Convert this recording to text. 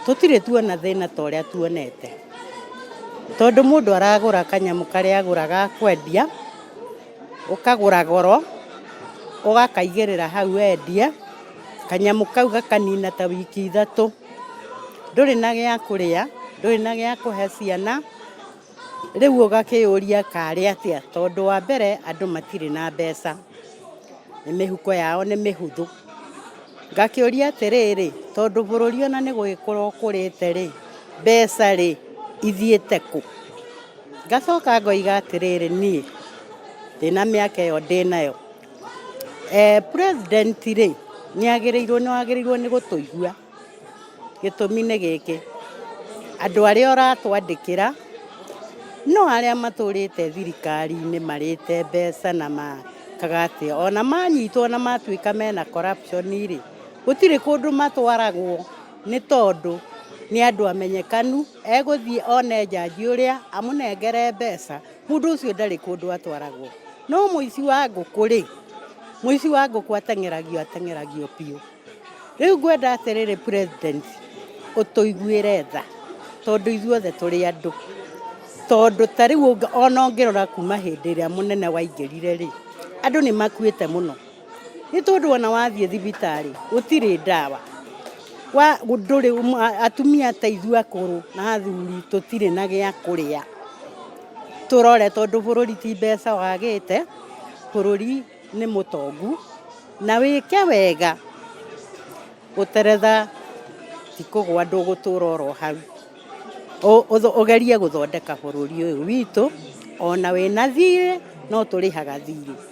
Tũtirĩ tuona thĩna ta ũrĩa tuonete, tondũ mũndũ aragũra kanyamũ karĩa agũra ga kwendia, ũkagũra goro, ũgakaigĩrĩra hau wendie, kanyamũ kau gakanina ta wiki 3. Ndũrĩ na gĩa kũrĩa, ndũrĩ na gĩa kũhe ciana, rĩu ũgakĩyũria karĩ atĩa, tondũ wa mbere andũ matirĩ na mbeca, mĩhuko yao nĩ mĩhũthũ. Ngakĩũria atĩrĩrĩ, tondũ bũrũri ona nĩ gũgĩkũra ũkũrĩte rĩ, mbeca rĩ, ithiĩte kũ? Ngacoka ngoiga atĩrĩrĩ, niĩ ndĩna mĩaka ĩyo ndĩnayo, president rĩ, nĩ agĩrĩirwo nĩ wagĩrĩirwo nĩ gũtũigua. Gĩtũmi nĩ gĩkĩ, andũ arĩa ũratwandĩkĩra no arĩa matũrĩte thirikari-inĩ marĩte mbeca na makaga atĩa, ona manyitwo na matuĩka mena corruption rĩ, gũtirĩ kũndũ matwaragwo nĩ tondũ nĩ andũ amenyekanu, egũthiĩ one njanji ũrĩa amũnengere mbeca, mũndũ ũcio ndarĩ kũndũ atwaragwo. No mũici wa ngũkũ rĩ, mũici wa ngũkũ ateng'eragio ateng'eragio biũ. Rĩu ngwenda atĩrĩrĩ president, ũtũiguĩre tha, tondũ ithuothe tũrĩ andũ. Tondũ ta rĩu ona ũngĩrora kuma hĩndĩ ĩrĩa mũnene waingĩrire rĩ, andũ nĩ makuĩte mũno. Nĩ tondũ ona wathiĩ thibitarĩ gũtirĩ ndawa. Ndũrĩ atumia ta ithuĩ akũrũ na athuri tũtirĩ na gĩa kũrĩa. Tũrore tondũ bũrũri ti mbeca wagĩte, bũrũri nĩ mũtongu, na wĩke wega, gũteretha ti kũgwa ndũgũtũra oro hau. Ũgerie gũthondeka bũrũri ũyũ witũ, ona wĩna thirĩ no tũrĩhaga thirĩ.